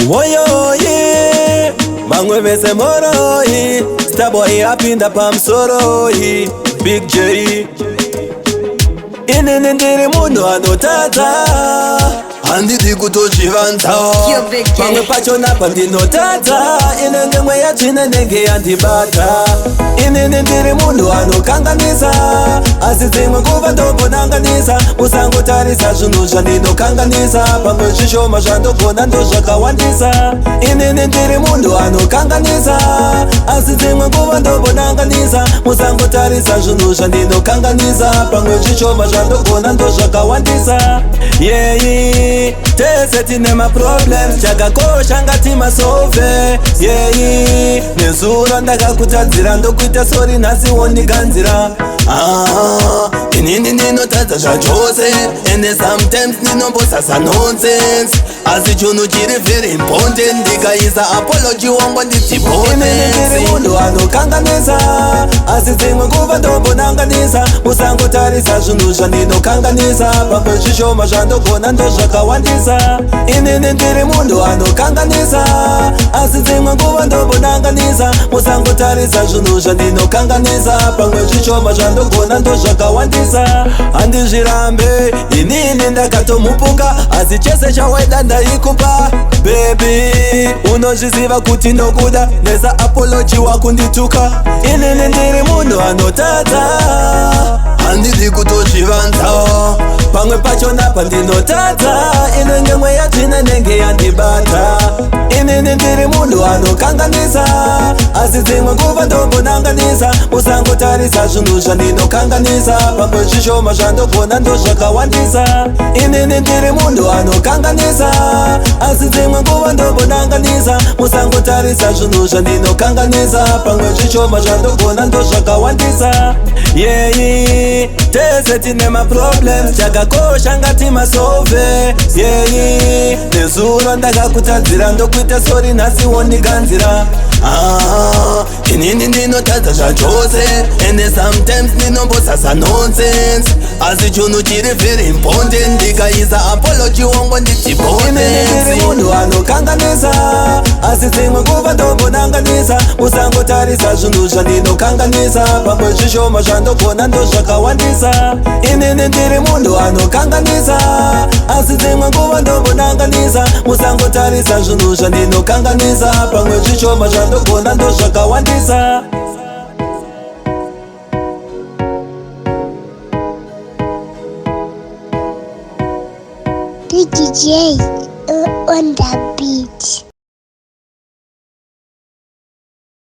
Woyoyi, vamwe vese moroi, Starboy apinda pamusoroi, Big J. Inini ndiri munhu anotadza, handidi kutozvivanza. Yo, Big J. Pamwe pachona pandinotadza, inenge mweya tsvina inenge yandibata. Inini ndiri munhu anokanganisa, asi dzimwe nguva ndombonanganisa. Usangotarisa zvinhu zvandinokanganisa, pamwe zvishoma zvandogona ndozvakawandisa. Inini ndiri munhu anokanganisa, asi dzimwe nguva ndombonanganisa. Musangotarisa zvinhu zvandinokanganisa, pamwe zvishoma zvandogona ndozvakawandisa. Yeyi, tese tine maproblems, chakakosha ngatimasolve. Yeyi, nezuro ndakakutadzira, ndokuita sorry, nhasi wondiganzira. Ah, inini ndinotadza zvachose, ende sometimes ndinombosasa nonsense, asi chinhu chiri very important, ndikaisa apology wangu nditi Inini ndiri munhu anokanganisa, asi dzimwe nguva ndombonanganisa. Musangotarisa zvinhu zvandinokanganisa, pamwe zvishoma zvandogona ndozvakawandisa. Inini ndiri munhu anokanganisa, asi dzimwe nguva ndombonanganisa. Musangotarisa zvinhu zvandinokanganisa, pamwe zvishoma zvandogona ndozvakawandisa. Handizvirambe, inini ndakatomupuka, asi chese chawaida ndaikupa. Baby, unozviziva kuti ndokuda, nesa apology wakundituka. Inini ndiri munhu anotadza, handidi kutozvivanza. Pamwe pachona pandinotadza, inenge mweya tsvina inenge yandibata. Inini ndiri munhu anokanganisa, asi dzimwe nguva ndombonanganisa. Musangotarisa zvinhu zvandinokanganisa, pamwe zvishoma zvandogona ndozvakawandisa. Inini ndiri munhu anokanganisa, asi dzimwe nguva ndombonanganisa. Musangotarisa zvinhu zvandinokanganisa, pamwe zvishoma zvandogona ndozvakawandisa. Yeyi, tese tine maproblems, chakakosha ngatimasolve. Yeyi, nezuro ndakakutadzira, ndokuita sorry, nhasi wondiganzira. Ah, inini ndinotadza zvachose, ende sometimes ndinombosasa nonsense, asi chinhu chiri very important, ndikaisa apology wangu nditi Inini ndiri munhu anokanganisa, asi dzimwe nguva ndombonanganisa. Usangotarisa zvinhu zvandinokanganisa, pamwe zvishoma zvandogona ndozvakawandisa. Inini ndiri munhu anokanganisa, asi dzimwe nguva ndombonanganisa. Musangotarisa zvinhu zvandinokanganisa, pamwe zvishoma zvandogona ndozvakawandisa. Big J on the beat.